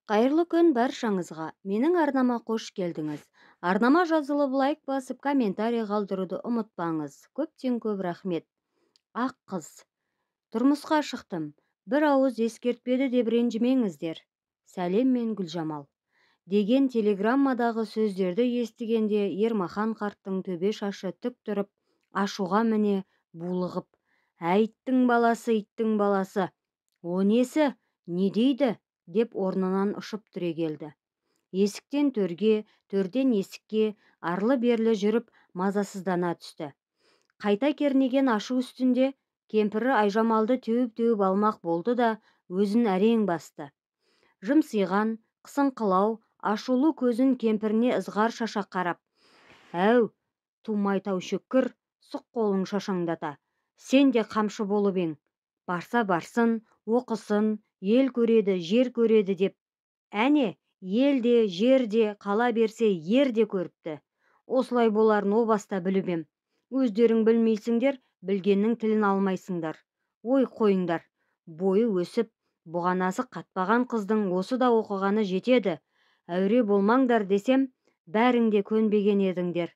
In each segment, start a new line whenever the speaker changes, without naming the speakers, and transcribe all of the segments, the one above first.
Қайырлы күн баршаңызға. Менің арнама қош келдіңіз. Арнама жазылып, лайк басып, комментарий қалдыруды ұмытпаңыз. Көптен көп рахмет. Ақ қыз. Тұрмысқа шықтым. Бір ауыз ескертпеді деп ренжімеңіздер. Сәлеммен Гүлжамал. Деген телеграммадағы сөздерді естігенде Ермахан қарттың төбе шашы тік тұрып, ашуға міне булығып, "Әйттің баласы, иттің баласы. О несі? Не дейді?" деп орнынан ұшып түрегелді. Есіктен төрге, төрден есікке арлы-берлі жүріп мазасыздана түсті. Қайта кернеген ашу үстінде кемпірі Айжамалды теуіп-теуіп алмақ болды да, өзін әрең басты. Жымсиған, қысыңқылау, ашулы көзін кемпіріне ызғар шаша қарап, "Әу, тумай таушөккір, сұқ қолың шашаңдата. Сен де қамшы болып ең. Барса барсын, оқысын, ел көреді, жер көреді деп. Әне, ел де, жер де, қала берсе ер де көріпті. Осылай боларын о баста біліп ем. Өздерің білмейсіңдер, білгеннің тілін алмайсыңдар. Ой, қойыңдар. Бойы өсіп, бұғанасы қатпаған қыздың осы да оқығаны жетеді. Әуре болмаңдар десем, бәрің де көнбеген едіңдер.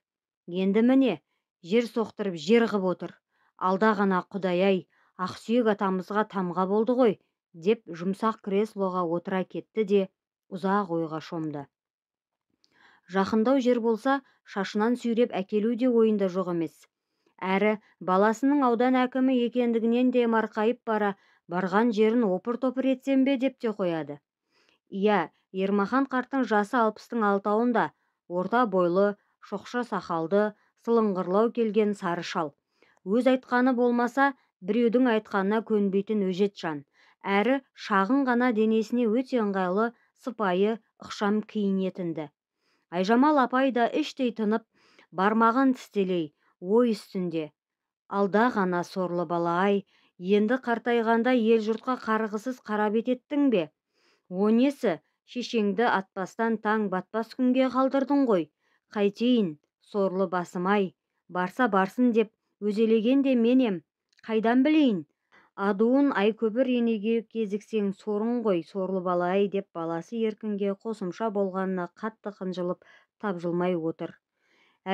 Енді міне, жер соқтырып жер ғып отыр. Алда ғана Құдай-ай, ақсүйек атамызға тамға болды ғой, деп жұмсақ креслоға отыра кетті де ұзақ ойға шомды. Жақындау жер болса, шашынан сүйреп әкелу де ойында жоқ емес. Әрі баласының аудан әкімі екендігінен де марқайып бара, барған жерін опыр-топыр етсем бе деп те қояды. Иә, Ермахан қарттың жасы 60-тың алтауында, орта бойлы, шоқша сақалды, сылыңғырлау келген сары шал. Өз айтқаны болмаса, біреудің айтқанына көнбейтін өжет жан. Әрі шағын ғана денесіне өте ыңғайлы, сыпайы, ықшам киінетінді. Айжамал апай да іштей тынып, бармағын тістелей, ой үстінде. Алда ғана сорлы бала-ай, енді қартайғанда ел-жұртқа қарғысыз қарап ететтің бе? О несі, шешеңді атпастан таң батпас күнге қалдырдың ғой. Қайтейін, сорлы басым-ай, барса барсын деп өзелеген де мен ем, қайдан білейін? Адуын Айкөпір енеге кезіксең сорың ғой, сорлы бала-ай деп баласы Еркінге қосымша болғанына қатты қынжылып тапжылмай отыр.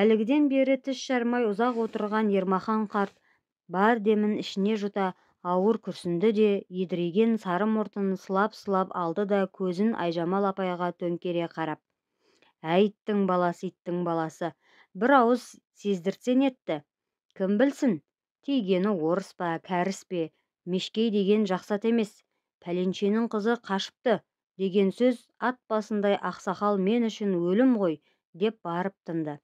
Әлігіден бері тіс жармай ұзақ отырған Ермахан қарт бар демін ішіне жұта ауыр күрсінді де, едірейген сары мұртын сылап-сылап алды да көзін Айжамал апайға төңкере қарап, "Әйттің баласы, иттің баласы, бір ауыз сездіртсе нетті? Кім білсін, тигені орыс па, кәріс пе, мешкей деген жақсат емес, пәленшенің қызы қашыпты деген сөз ат басындай ақсақал мен үшін өлім ғой, деп барып тынды.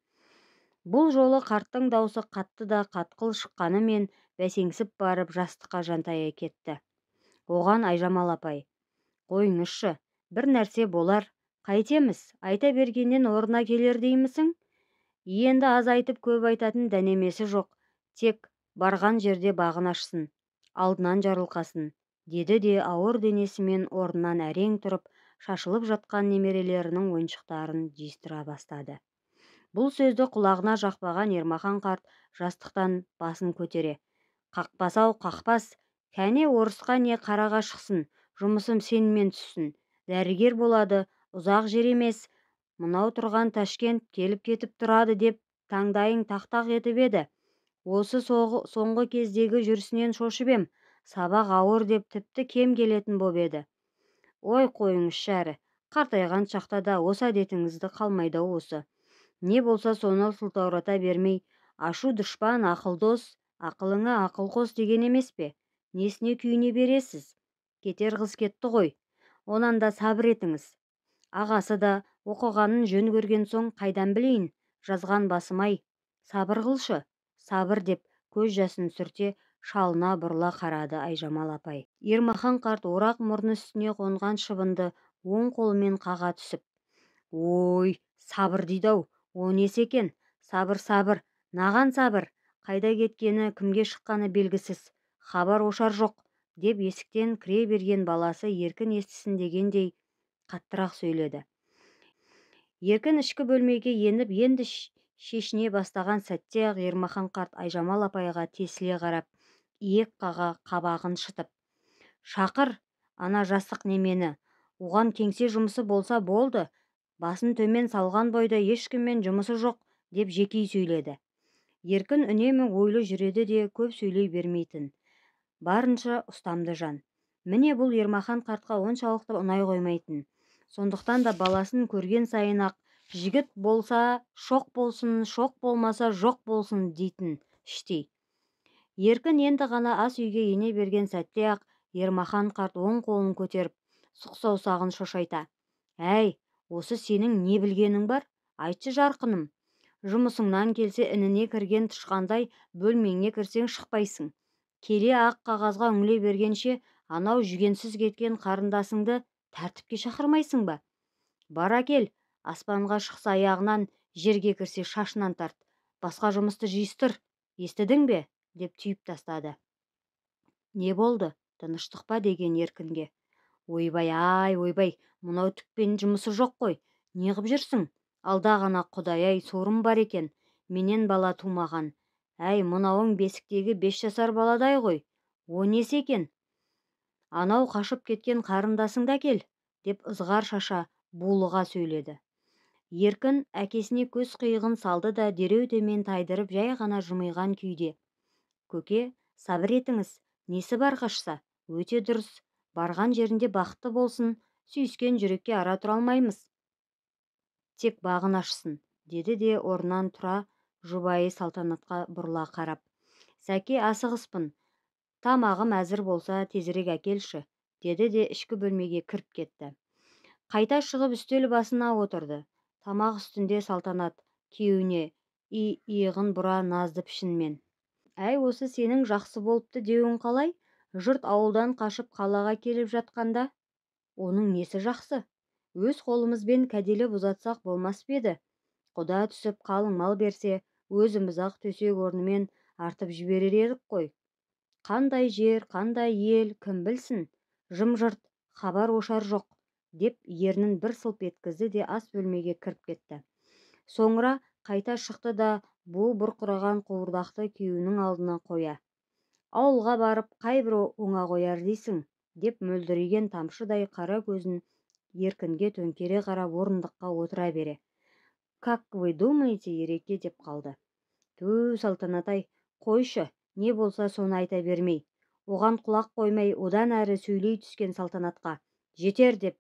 Бұл жолы қарттың даусы қатты да қатқыл шыққанымен бәсеңсіп барып жастыққа жантая кетті. Оған Айжамал апай, "Қойыңызшы, бір нәрсе болар, қайтеміз, айта бергеннен орнына келер деймісің? Енді аз айтып көп айтатын дәнемесі жоқ, тек барған жерде бағын ашсын, алдынан жарылқасын, деді де ауыр денесімен орнынан әрең тұрып, шашылып жатқан немерелерінің ойыншықтарын жиыстыра бастады. Бұл сөзді құлағына жақпаған Ермахан қарт жастықтан басын көтере, "Қақпас-ау, қақпас, кәне орысқа не қараға шықсын, жұмысым сенімен түссін, дәрігер болады, ұзақ жер емес, мынау тұрған Ташкент келіп кетіп тұрады деп таңдайың тақтақ етіп еді. Осы соңғы кездегі жүрісінен шошып ем, сабақ ауыр деп тіпті кем келетін боп еді. Ой, қойыңызшы әрі, қартайған шақта да осы әдетіңізді қалмайды осы. Не болса соны сылтаурата бермей, ашу дұшпан, ақыл дос, ақылыңа ақыл қос деген емес пе? Несіне күйіне бересіз? Кетер қыз кетті ғой. Онан да сабыр етіңіз. Ағасы да оқығанын жөн көрген соң қайдан білейін, жазған басым-ай, сабыр қылшы, сабыр деп көз жасын сүрте шалына бұрыла қарады Айжамал апай. Ермахан қарт орақ мұрны үстіне қонған шыбынды оң қолымен қаға түсіп, "Ой, сабыр дейді-ау, о несі екен? Сабыр, сабыр, наған сабыр, қайда кеткені, кімге шыққаны белгісіз, хабар ошар жоқ, деп есіктен кіре берген баласы Еркін естісін дегендей қаттырақ сөйледі. Еркін ішкі бөлмеге еніп, енді шешіне бастаған сәтте-ақ Ермахан қарт Айжамал апайға тесіле қарап, иек қаға қабағын шытып, "Шақыр, ана жасық немені, Оған кеңсе жұмысы болса болды, басын төмен салған бойда ешкіммен жұмысы жоқ, деп жекей сөйледі. Еркін үнемі ойлы жүреді де көп сөйлей бермейтін. Барынша ұстамды жан. Міне бұл Ермахан қартқа оншалықты ұнай қоймайтын. Сондықтан да баласын көрген сайын-ақ жігіт болса шоқ болсын, шоқ болмаса жоқ болсын дейтін іштей. Еркін енді ғана ас үйге ене берген сәтте-ақ Ермахан қарт оң қолын көтеріп, сұқ саусағын шошайта. Әй, осы сенің не білгенің бар? Айтшы жарқыным. Жұмысыңнан келсе ініне кірген тышқандай бөлмеңе кірсең шықпайсың. Келе ақ қағазға үңіле бергенше анау жүгенсіз кеткен қарындасыңды тәртіпке шақырмайсың ба? Бара кел, аспанға шықса аяғынан, жерге кірсе шашынан тарт. Басқа жұмысты жиыстыр, естідің бе? Деп түйіп тастады. Не болды? Тыныштық па деген Еркінге. Ойбай ай, ойбай, мынау түкпен жұмысы жоқ қой. Не қып жүрсің? Алда ғана құдай-ай сорым бар екен, менен бала тумаған. Әй, мынауың бесіктегі 5 жасар баладай ғой. О несі екен? Анау қашып кеткен қарындасыңды әкел, деп ызғар шаша булыға сөйледі. Еркін әкесіне көз қиығын салды да дереу төмен тайдырып жай ғана жымиған күйде. Көке, сабыр етіңіз, несі бар қашса, өте дұрыс, барған жерінде бақытты болсын, сүйіскен жүрекке ара тұра алмаймыз. Тек бағын ашсын, деді де орнынан тұра жұбайы Салтанатқа бұрыла қарап. Сәке, асығыспын, тамағым әзір болса тезірек әкелші, деді де ішкі бөлмеге кіріп кетті. Қайта шығып үстел басына отырды. Тамақ үстінде Салтанат күйеуіне иығын бұра назды пішінмен. Әй, осы сенің жақсы болыпты деуің қалай? Жұрт ауылдан қашып қалаға келіп жатқанда, оның несі жақсы? Өз қолымызбен кәделеп ұзатсақ болмас па еді? Құда түсіп қалың мал берсе, өзіміз-ақ төсек орнымен артып жіберер едік қой. Қандай жер, қандай ел, кім білсін? Жым-жырт, хабар ошар жоқ, деп ернін бір сылп еткізді де ас бөлмеге кіріп кетті. Соңыра қайта шықты да буы бұрқыраған қуырдақты күйеуінің алдына қоя. Ауылға барып қайбір оңа қояр дейсің, деп мөлдіреген тамшыдай қара көзін Еркінге төңкере қарап орындыққа отыра бере. Как вы думаете, Ереке, деп қалды. Ту, Салтанатай, қойшы, не болса соны айта бермей. Оған құлақ қоймай одан әрі сөйлей түскен Салтанатқа жетер деп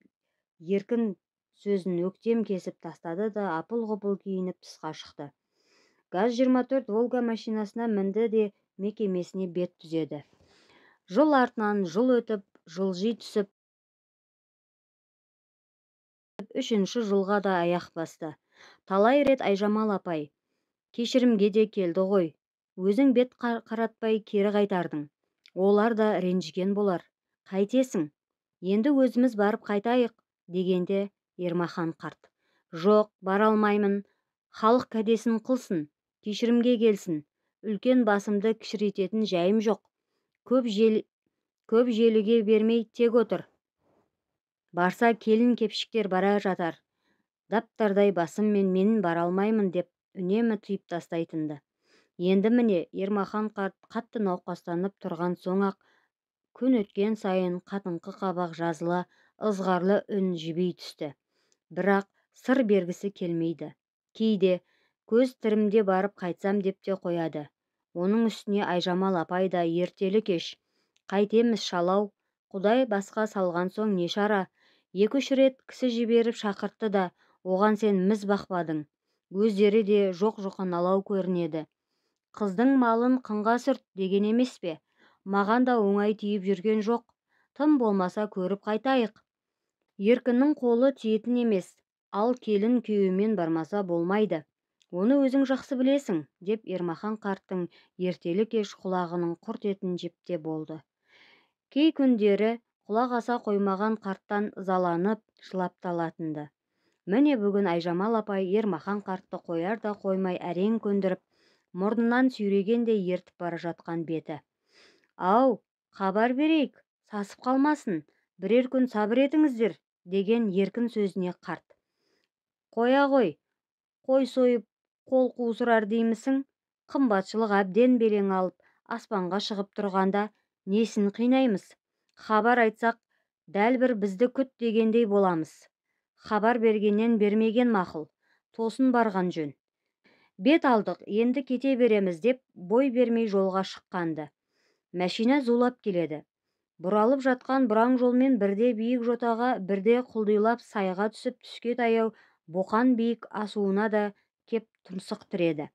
Еркін сөзін өктем кесіп тастады да апыл-ғұпыл киініп тысқа шықты. ГАЗ-24 Волга машинасына мінді де мекемесіне бет түзеді. Жыл артынан жыл өтіп, жылжи түсіп, 3-ші жылға да аяқ басты. Талай рет Айжамал апай, кешірімге де келді ғой, өзің бет қаратпай кері қайтардың. Олар да ренжіген болар. Қайтесің? Енді өзіміз барып қайтайық, дегенде Ермахан қарт. Жоқ, бара алмаймын. Халық кәдесін қылсын, кешірімге келсін. Үлкен басымды кішірейтетін жайым жоқ. Көп желіге бермей тек отыр. Барса келін кепшіктер бара жатар. Даптардай басыммен мен бара алмаймын деп үнемі тыйып тастайтынды. Енді міне Ермахан қарт қатты науқастанып тұрған соң-ақ күн өткен сайын қатыңқы қабақ жазыла ызғарлы үн жібей түсті. Бірақ сыр бергісі келмейді. Кейде көз тірімде барып қайтсам деп те қояды. Оның үстіне Айжамал апай да ертелі кеш. Қайтеміз шалау, Құдай басқа салған соң не шара? 2-3 рет кісі жіберіп шақыртты да, оған сен міз бақпадың. Өздері де жоқ-жұқаналау көрінеді. Қыздың малын қынға сүрт деген емес пе? Маған да оңай тиіп жүрген жоқ. Тым болмаса көріп қайтайық. Еркіннің қолы тиетін емес, ал келін күйеуімен бармаса болмайды. Оны өзің жақсы білесің, деп Ермахан қарттың ертелі-кеш құлағының құрт етін жепте болды. Кей күндері құлақ аса қоймаған қарттан ызаланып, жылап та алатынды. Міне бүгін Айжамал апай Ермахан қартты қояр да қоймай әрең көндіріп, мұрнынан сүйрегендей ертіп бара жатқан беті. Ау, хабар берейік, сасып қалмасын, бірер күн сабыр етіңіздер, деген Еркін сөзіне қарт. Қоя қой, қой сойып, қол қусырар деймісің? Қымбатшылық әбден белең алып, аспанға шығып тұрғанда несін қинаймыз? Хабар айтсақ, Дәл бір бізді күт дегендей боламыз. Хабар бергеннен бермеген мақұл, тосын барған жөн. Бет алдық, енді кете береміз деп бой бермей жолға шыққанды. Мәшина зулап келеді. Бұралып жатқан бұраң жолмен бірде биік жотаға, бірде құлдилап сайға түсіп түске таяу Боқан биік асуына да кеп тұмсық тіреді.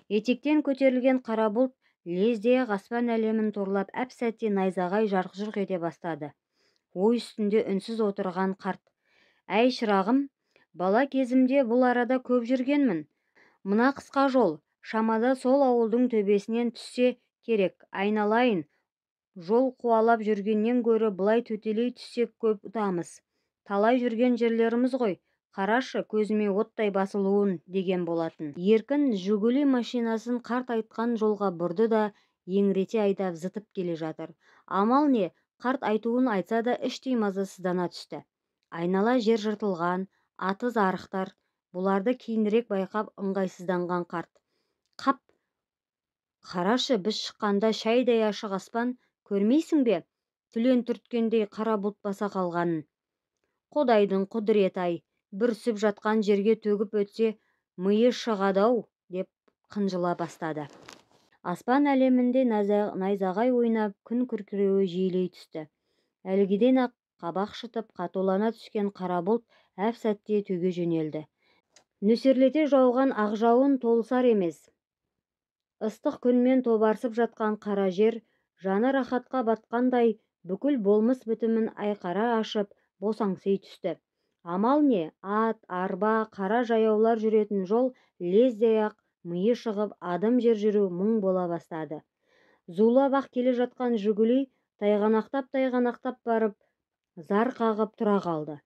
Етектен көтерілген қара бұлт лезде-ақ аспан әлемін торлап әп-сәтте найзағай жарқ-жұрқ ете бастады. Ой үстінде үнсіз отырған қарт: «Әй, шырағым, бала кезімде бұл арада көп жүргенмін. Мына қысқа жол, шамада сол ауылдың төбесінен түссе керек, айналайын, жол қуалап жүргеннен гөрі былай төтелей түссек көп ұтамыз. Талай жүрген жерлеріміз ғой, қарашы, көзіме оттай басылуын», деген болатын. Еркін «Жигули» машинасын қарт айтқан жолға бұрды да еңірете айдап зытып келе жатыр. Амал не, қарт айтуын айтса да іштей мазасыздана түсті. Айнала жер жыртылған, атыз арықтар, бұларды кейінірек байқап ыңғайсызданған қарт: «Қап, қарашы, біз шыққанда шайдай ашық аспан, көрмейсің бе, түлен түрткендей қара бұлт баса қалғанын. Құдайдың құдіреті-ай, бүрісіп жатқан жерге төгіп өтсе, миы шығады-ау», деп қынжыла бастады. Аспан әлемінде найзағай ойнап, күн күркіреуі жиілей түсті. Әлгіден-ақ қабақ шытып, қатулана түскен қара бұлт әп-сәтте төге жөнелді. Нөсерлете жауған ақ жауын толысар емес. Ыстық күнмен тобарсып жатқан қара жер жаны рахатқа батқандай бүкіл болмыс бітімін айқара ашып, босаңси түсті. Амал не, ат, арба, қара жаяулар жүретін жол лезде-ақ миы шығып, адым жер жүру мұң бола бастады. Зулап-ақ келе жатқан «Жигули» тайғанақтап-тайғанақтап барып, зар қағып тұра қалды.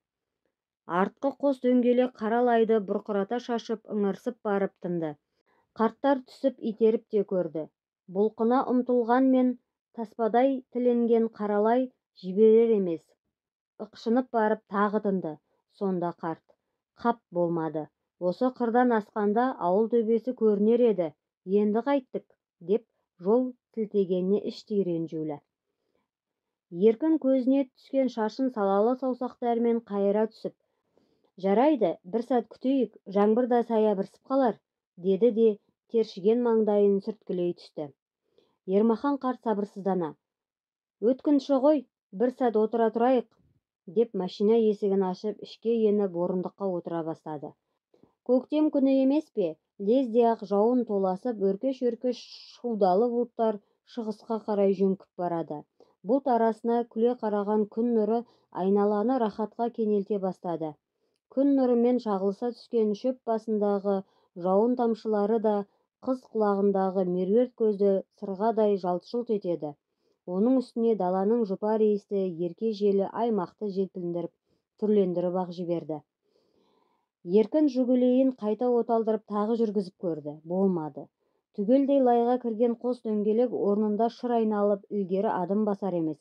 Артқы қос дөңгелек қара лайды бұрқырата шашып, ыңырсып барып тынды. Қарттар түсіп итеріп те көрді. Бұлқына ұмтылғанмен таспадай тіленген қаралай жіберер емес. Ықшынып барып тағы тынды. Сонда қарт: «Қап, болмады. Осы қырдан асқанда ауыл төбесі көрінер еді, енді қайттік», деп жол сілтегеніне іштей ренжулі. Еркін көзіне түскен шашын салалы саусақтарымен қайыра түсіп: «Жарайды, бір сәт күтейік, жаңбыр да саябырсып қалар», деді де тершіген маңдайын сүрткілей түсті. Ермахан қарт сабырсыздана: «Өткінші ғой, бір сәт отыра тұрайық», деп машина есігін ашып, ішке еніп орындыққа отыра бастады. Көктем күні емес пе, лезде-ақ жауын толасып, өркеш-өркеш шудалы бұлттар шығысқа қарай жөңкіп барады. Бұлт арасына күле қараған күн нұры айналаны рахатқа кенелте бастады. Күн нұрымен шағылыса түскен шөп басындағы жауын тамшылары да қыз құлағындағы меруерт көзді сырғадай жалт-жұлт етеді. Оның үстіне даланың жұпар иісті ерке желі аймақты желпіндіріп, түрлендіріп-ақ жіберді. Еркін «Жигулейін» қайта оталдырып тағы жүргізіп көрді. Болмады. Түгелдей лайға кірген қос дөңгелек орнында шыр айналып, ілгері адым басар емес.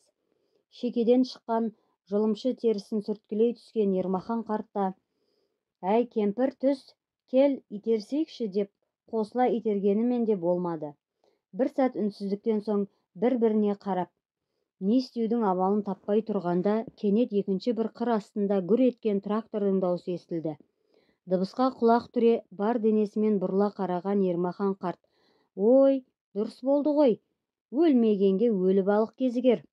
Шекеден шыққан жылымшы терісін сүрткілей түскен Ермахан қарт та: «Әй, кемпір, түс, кел, итерсейікші», деп қосыла itергенімен де болмады. Бір сәт үнсіздіктен соң бір-біріне қарап, не істеудің амалын таппай тұрғанда кенет екінші бір қыр астында гүр еткен трактордың даусы естілді. Дыбысқа құлақ түре бар денесімен бұрыла қараған Ермахан қарт: «Ой, дұрыс болды ғой, өлмегенге өлі балық кезігер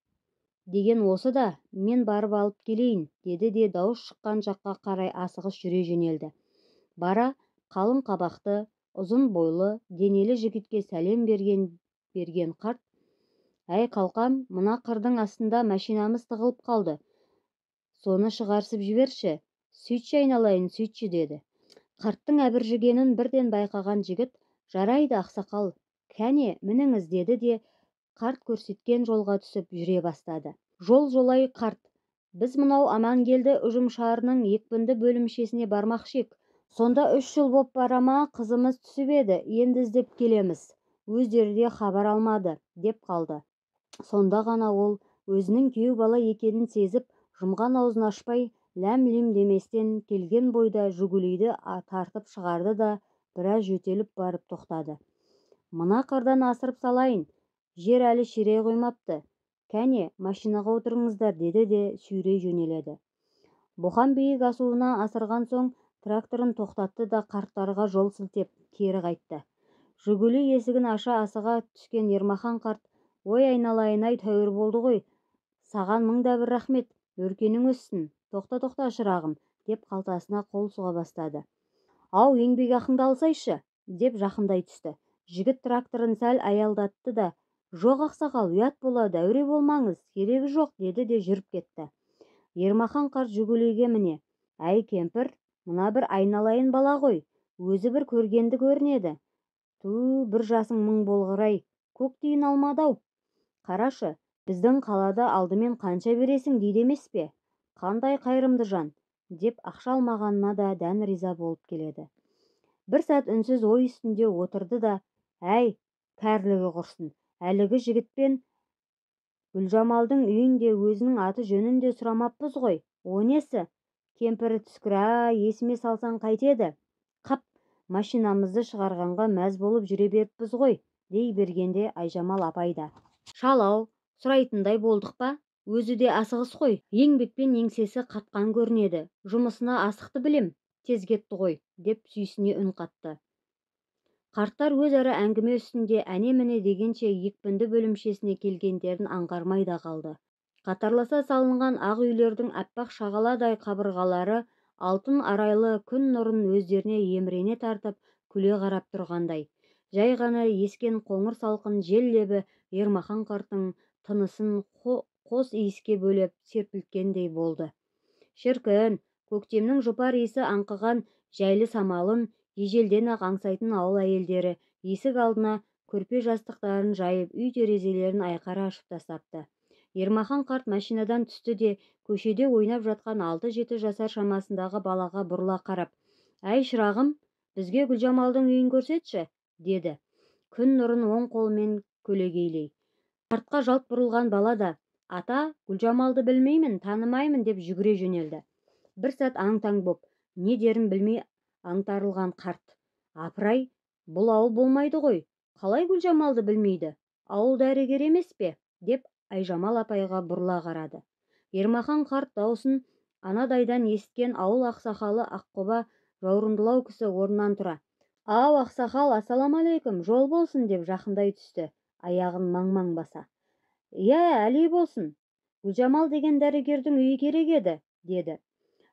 деген осы да, мен барып алып келейін», деді де дауыс шыққан жаққа қарай асығыс жүре жөнелді. Бара қалың қабақты, ұзын бойлы, денелі жігітке сәлем берген қарт: «Әй, қалқам, мына қырдың астында машинамыз тығылып қалды, соны шығарсып жіберші, сөйтші айналайын, сөйтші», деді. Қарттың әбіржігенін бірден байқаған жігіт: «Жарайды, ақсақал, кәне, мініңіз», деді де қарт көрсеткен жолға түсіп жүре бастады. Жол-жолай қарт: «Біз мынау Амангелді ұжымшарының екпінді бөлімшесіне бармақшы ек. Сонда 3 жыл боп барама қызымыз түсіп еді, енді іздеп келеміз. Өздері де хабар алмады», деп қалды. Сонда ғана ол өзінің күйеу бала екенін сезіп, жұмған аузын ашпай, ләм-лим деместен келген бойда «Жигулиді» тартып шығарды да біраз жөтеліп барып тоқтады. «Мына қырдан асырып салайын, жер әлі шірей қоймапты. Кәне, машинаға отырыңыздар, деді де сүйрей жөнеледі. Бұхан биік асуына асырған соң тракторын тоқтатты да қарттарға жол сілтеп кері қайтты. Жигули есігін аша асыға түскен Ермахан қарт, ой айналайын-ай, тәуір болды ғой, саған мың да бір рахмет, өркенің өссін, тоқта-тоқта шырағым, деп қалтасына қол сұға бастады. Ау, еңбек ақыңды алсайшы, деп жақындай түсті. Жігіт тракторын сәл аялдатты да, жоқ ақсақал, ұят болады, әуре болмаңыз, керегі жоқ, деді де жүріп кетті. Ермахан қарт Жигулиге міне, әй кемпір, мына бір айналайын бала ғой, өзі бір көргенді көрінеді. Ту, бір жасың мың болғыр-ай, көк тиын алмады-ау. Қарашы, біздің қалада алдымен қанша бересің дейді емес пе? Қандай қайырымды жан, деп ақша алмағанына да дән риза болып келеді. Бір сәт үнсіз ой үстінде отырды да, әй, кәрлігі құрсын, әлігі жігітпен Гүлжамалдың үйінде өзінің аты жөнін де сұрамаппыз ғой. О несі? Кемпірі түскір-ай, есіме салсаң қайтеді? Қап, машинамызды шығарғанға мәз болып жүре беріппіз ғой, дей бергенде Айжамал апай да. Шал-ау, сұрайтындай болдық па? Өзі де асығыс қой, еңбекпен еңсесі қатқан көрінеді. Жұмысына асықты білем, тез кетті ғой, деп сүйсіне үн қатты. Қарттар өзара әңгіме үстінде әне-міне дегенше екпінді бөлімшесіне келгендерін аңғармай да қалды. Қатарласа салынған ақ үйлердің аппақ шағаладай қабырғалары алтын арайлы күн нұрын өздеріне емірене тартып, күле қарап тұрғандай. Жай ғана ескен қоңыр салқын жел лебі Ермахан қарттың тынысын қос иіске бөлеп серпілткендей болды. Шіркін, көктемнің жұпар иісі аңқыған жайлы самалын ежелден-ақ аңсайтын ауыл әйелдері есік алдына көрпе жастықтарын жайып, үй терезелерін айқара ашып тастапты. Ермахан қарт машинадан түсті де көшеде ойнап жатқан 6-7 жасар шамасындағы балаға бұрыла қарап, әй шырағым, бізге Гүлжамалдың үйін көрсетші, деді. Күн нұрын оң қолымен көлегейлей. Қартқа жалт бұрылған бала да, ата, Гүлжамалды білмеймін, танымаймын деп жүгіре жөнелді. Бір сәт аң-таң боп, не дерін білмей аңтарылған қарт, апырай, бұл ауыл болмайды ғой, қалай Гүлжамалды білмейді, ауыл дәрігер емес пе, деп Айжамал апайға бұрыла қарады. Ермахан қарт даусын анадайдан есіткен ауыл ақсақалы аққұба жаурындылау кісі орнынан тұра, ау, ақсақал, ассалаумағалейкум, жол болсын, деп жақындай түсті, аяғын маң-маң баса. Иә, әли болсын, Гүлжамал деген дәрігердің үйі керек еді, деді.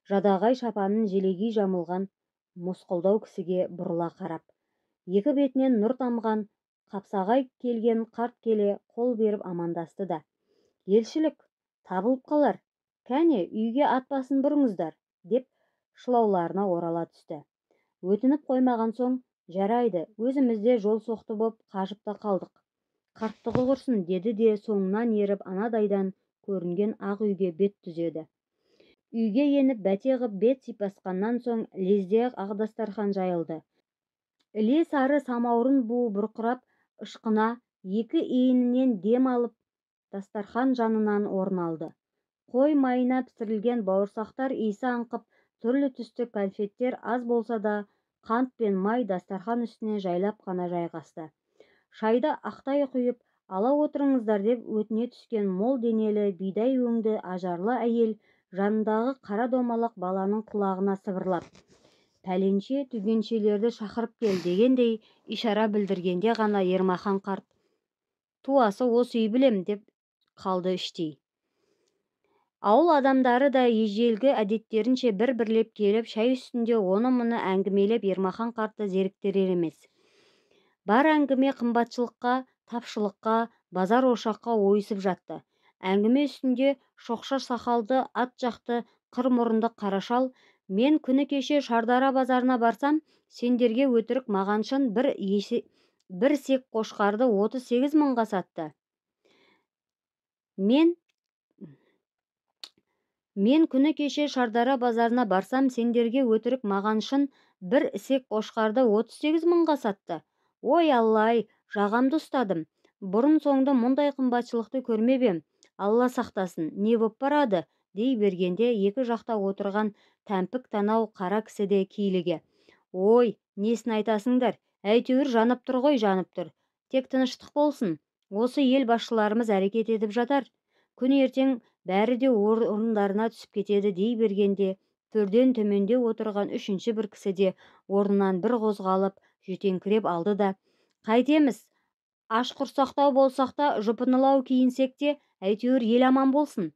Жадағай шапанын желегей жамылған мысқылдау кісіге бұрыла қарап. Екі бетінен нұр тамған, қапсағай келген қарт келе қол беріп амандасты да. Елшілік, табылып қалар, кәне, үйге ат басын бұрыңыздар, деп шылауларына орала түсті. Өтініп қоймаған соң, жарайды, өзіміз де жол соқты боп қажып та қалдық. Қарттығы құрсын, деді де соңынан еріп анадайдан көрінген ақ үйге бет түзеді. Үйге еніп бәте ғып бет сипасқаннан соң лезде ақ дастархан жайылды. Іле сары самаурын буы бұрқырап, ышқына екі иінінен дем алып, дастархан жанынан орын алды. Қой майына пісірілген бауырсақтар иісі аңқып, түрлі түсті конфеттер аз болса да қант пен май дастархан үстіне жайлап қана жайғасты. Шайды ақтай құйып, ала отырыңыздар деп өтіне түскен мол денелі бидай өңді ажарлы әйел жанындағы қара домалақ баланың құлағына сыбырлап, пәленше түгеншелерді шақырып кел дегендей ишара білдіргенде ғана Ермахан қарт, туасы осы үй білем, деп қалды іштей. Ауыл адамдары да ежелгі әдеттерінше бір-бірлеп келіп, шай үстінде оны-мұны әңгімелеп Ермахан қартты зеріктірер емес. Бар әңгіме қымбатшылыққа, тапшылыққа, базар ошаққа ойысып жатты. Әңгіме үстінде шоқша сақалды, ат жақты, қыр мұрынды қарашал, мен күні кеше Шардара базарына барсам, сендерге өтірік маған шын бір сек қошқарды 38 мыңға сатты. Мен күні кеше Шардара базарына барсам, сендерге өтірік маған шын бір ісек қошқарды 38 мыңға сатты. Ой, Алла-ай, жағамды ұстадым. Бұрын соңды мұндай қымбатшылықты көрмеп ем. Алла сақтасын, не боп барады, дей бергенде екі жақта отырған тәмпік танау қара кісі де кейліге. Ой, несін айтасыңдар, әйтеуір жанып тұр ғой, жанып тұр. Тек тыныштық болсын. Осы ел басшыларымыз әрекет етіп жатар. Күн ертең бәрі де орындарына түсіп кетеді дей бергенде төрден төменде отырған үшінші бір кісі де орнынан бір қозғалып жүтеңкіреп алды да, қайтеміз, аш құрсақтау болсақ та, жұпынылау киінсек те, әйтеуір ел аман болсын.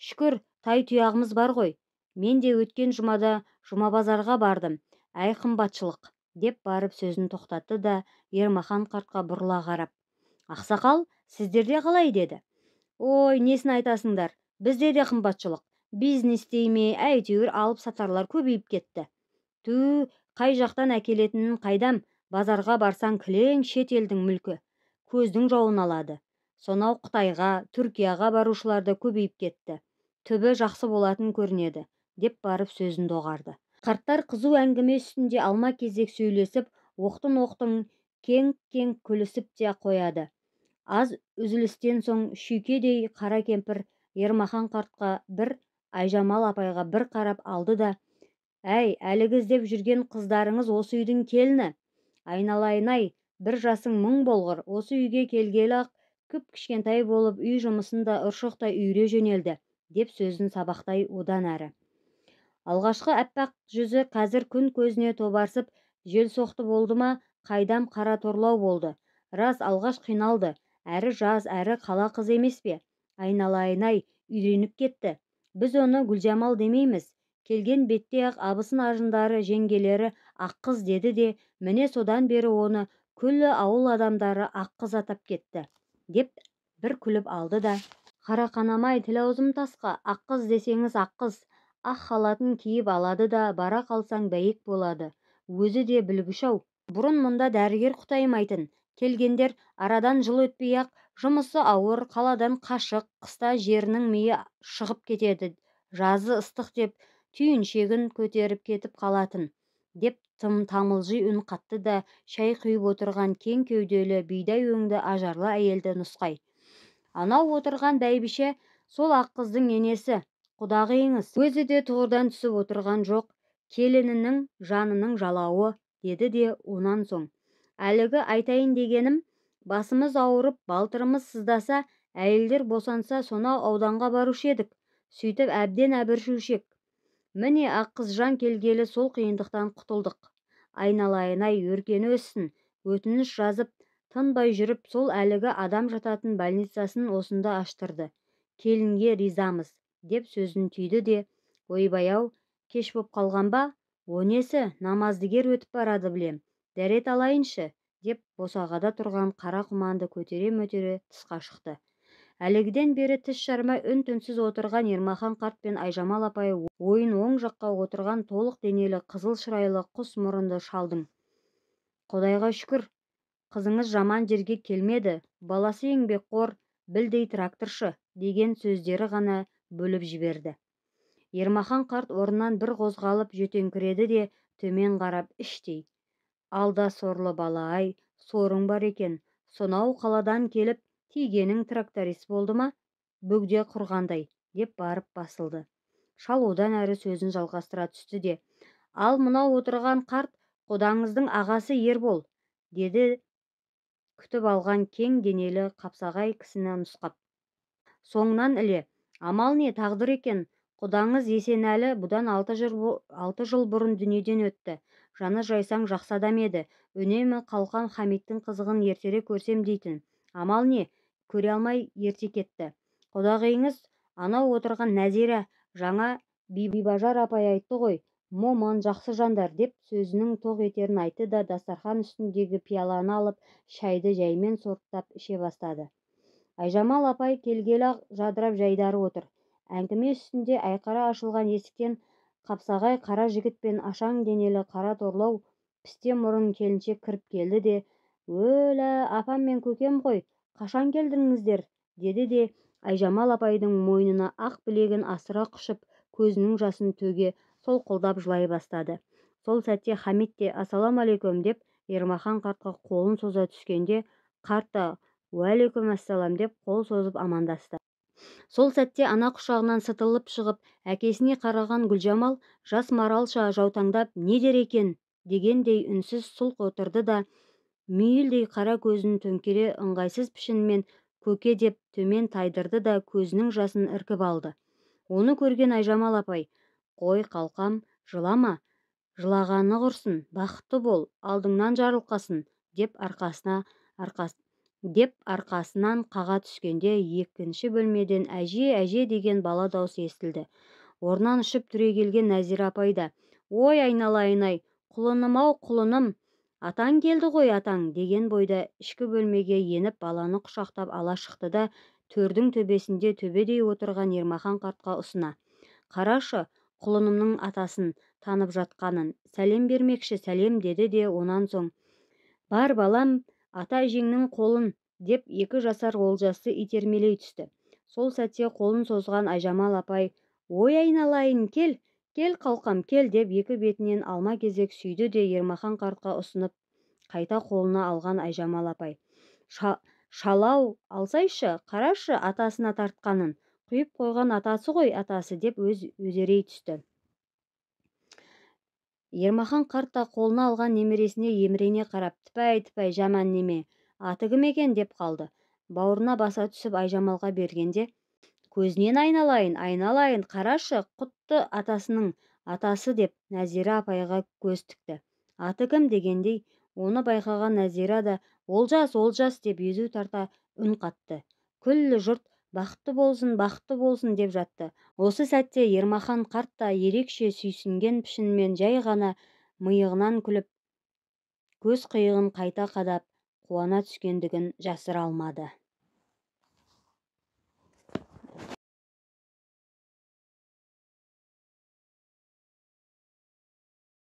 Шүкір, тай тұяғымыз бар ғой. Мен де өткен жұмада Жұмабазарға бардым. Әй, қымбатшылық, деп барып сөзін тоқтатты да Ермахан қартқа бұрыла қарап, ақсақал, сіздерде қалай деді. Ой, несін айтасыңдар, бізде де қымбатшылық. Бизнес дей ме, әйтеуір алып сатарлар көбейіп кетті. Ту, қай жақтан әкелетінін қайдам, базарға барсаң кілең шет елдің мүлкі, көздің жауын алады. Сонау Қытайға, Түркияға барушылар да көбейіп кетті. Түбі жақсы болатын көрінеді, деп барып сөзін доғарды. Қарттар қызу әңгіме үстінде алма-кезек сөйлесіп, оқтын-оқтын кеңк-кеңк күлісіп те қояды. Аз үзілістен соң шүйкедей қара кемпір Ермахан қартқа бір, Айжамал апайға бір қарап алды да, әй, әлгі іздеп жүрген қыздарыңыз осы үйдің келіні. Айналайын-ай, бір жасың мың болғыр, осы үйге келгелі-ақ кіп-кішкентай болып үй жұмысын да ұршықтай үйре жөнелді, деп сөзін сабақтай одан әрі. Алғашқы әппақ жүзі қазір күн көзіне тобарсып, жел соқты болды ма, қайдам қара торлау болды. Рас, алғаш қиналды, әрі жаз, әрі қала қызы емес пе? Айналайын-ай, үйреніп кетті. Біз оны Гүлжамал демейміз. Келген бетте-ақ абысын ажындары жеңгелері Аққыз деді де, міне содан бері оны күллі ауыл адамдары Аққыз атап кетті, деп бір күліп алды да, қарақанамай тіл аузым тасқа, Аққыз десеңіз Аққыз, ақ халатын киіп алады да, бара қалсаң бәйек болады. Өзі де білгіш-ау. Бұрын мұнда дәрігер құтаймайтын. Келгендер арадан жыл өтпей-ақ жұмысы ауыр, қаладан қашық, қыста жерінің миы шығып кетеді, жазы ыстық деп түйіншегін көтеріп кетіп қалатын, деп тым тамылжи үн қатты да, шай құйып отырған кең кеуделі бидай өңді ажарлы әйелді нұсқай. Анау отырған бәйбіше сол Аққыздың енесі, құдағиыңыз. Өзі де тұғырдан түсіп отырған жоқ, келінінің жанының жалауы, деді де онан соң. Әлігі айтайын дегенім, басымыз ауырып, балтырымыз сыздаса, әйелдер босанса, сонау ауданға барушы едік. Сөйтіп әбден әбіршушек. Міне Аққызжан келгелі сол қиындықтан құтылдық. Айналайын-ай, өркені өссін, өтініш жазып, тынбай жүріп, сол әлігі адам жататын больницасын осында аштырды. Келінге ризамыз, деп сөзін түйді де, ойбай-ау, кеш боп қалған ба? О несі, намаздыгер өтіп барады білем. Дәрет алайыншы, деп босағада тұрған қара құманды көтере-мөтере тысқа шықты. Әлігіден бері тіс жармай үн-түнсіз отырған Ермахан қарт пен Айжамал апай ойын оң жаққа отырған толық денелі қызыл шырайлы құс мұрынды шалдың. Құдайға шүкір, қызыңыз жаман жерге келмеді, баласы еңбекқор, білдей тракторшы, деген сөздері ғана бөліп жіберді. Ермахан қарт орнынан бір қозғалып жөтеңкіреді де төмен қарап іштей. Алда сорлы бала-ай, сорың бар екен, сонау қаладан келіп тигенің тракторист болды ма, бөгде құрғандай, деп барып басылды. Шал одан әрі сөзін жалғастыра түсті де, ал мынау отырған қарт құдаңыздың ағасы Ербол, деді күтіп алған кең денелі қапсағай кісіні нұсқап. Соңынан іле, амал не, тағдыр екен, құдаңыз Есенәлі бұдан 6 жыл бұрын дүниеден өтті. Жаны жайсаң жақсы адам еді, үнемі қалқам Хамиттің қызығын ертерек көрсем дейтін. Амал не, көре алмай ерте кетті. Құдағиыңыз анау отырған Нәзира, жаңа Бибажар апай айтты ғой, момын жақсы жандар, деп сөзінің тоқ етерін айтты да, дастархан үстіндегі пияланы алып, шайды жаймен сорттап іше бастады. Айжамал апай келгелі-ақ жадырап жайдары отыр. Әңгіме үстінде айқара ашылған есіктен қапсағай қара жігіт пен ашаң денелі қара торлау пісте мұрын келіншек кіріп келді де, өлә, апам мен көкем ғой, қашан келдіңіздер, деді де, Айжамал апайдың мойнына ақ білегін асыра құшып, көзінің жасын төге солқылдап жылай бастады. Сол сәтте Хамит те ассалаумағалейкум деп Ермахан қартқа қолын соза түскенде, қарт та уәлейкум ассалам деп қол созып амандасты. Сол сәтте ана құшағынан сытылып шығып, әкесіне қараған Гүлжамал жас маралша жаутаңдап не дер екен дегендей үнсіз сұлқ отырды да, мүйілдей қара көзін төңкере ыңғайсыз пішінмен Көке деп төмен тайдырды да көзінің жасын іркіп алды. Оны көрген Айжамал апай, қой қалқам, жылама, жылағаны құрсын, бақытты бол, алдыңнан жарылқасын, деп арқасынан қаға түскенде екінші бөлмеден әже, әже деген бала даусы естілді. Орнынан ұшып түрегелген Нәзира апай да, ой айналайын-ай, құлыным-ау, құлыным, атаң келді ғой, атаң, деген бойда ішкі бөлмеге еніп баланы құшақтап ала шықты да төрдің төбесінде төбедей отырған Ермахан қартқа ұсына. Қарашы, құлынымның атасын танып жатқанын, сәлем бермекші, сәлем деді де онан соң, бар балам, ата әжеңнің қолын, деп 2 жасар Олжасты итермелей түсті. Сол сәтте қолын созған Айжамал апай, ой айналайын, кел, кел қалқам, кел, деп екі бетінен алма кезек сүйді де Ермахан қартқа ұсынып, қайта қолына алған Айжамал апай, шалау алсайшы, қарашы атасына тартқанын, құйып қойған атасы ғой, атасы, деп өз өзерей түсті. Ермахан қарт та қолына алған немересіне емірене қарап, тіпәй, тіпәй, жаман неме, аты кім екен, деп қалды. Бауырына баса түсіп Айжамалға бергенде, көзінен айналайын, айналайын, қарашы, құтты атасының атасы, деп Нәзира апайға көз тікті. Аты кім дегендей, оны байқаған Нәзира да, Олжас, Олжас, деп езу тарта үн қатты. Күллі жұрт бақытты болсын, бақытты болсын, деп жатты. Осы сәтте Ермахан қарт та ерекше сүйсінген пішінмен жай ғана миығынан күліп, көз қиығын қайта қадап, қуана түскендігін жасыра алмады.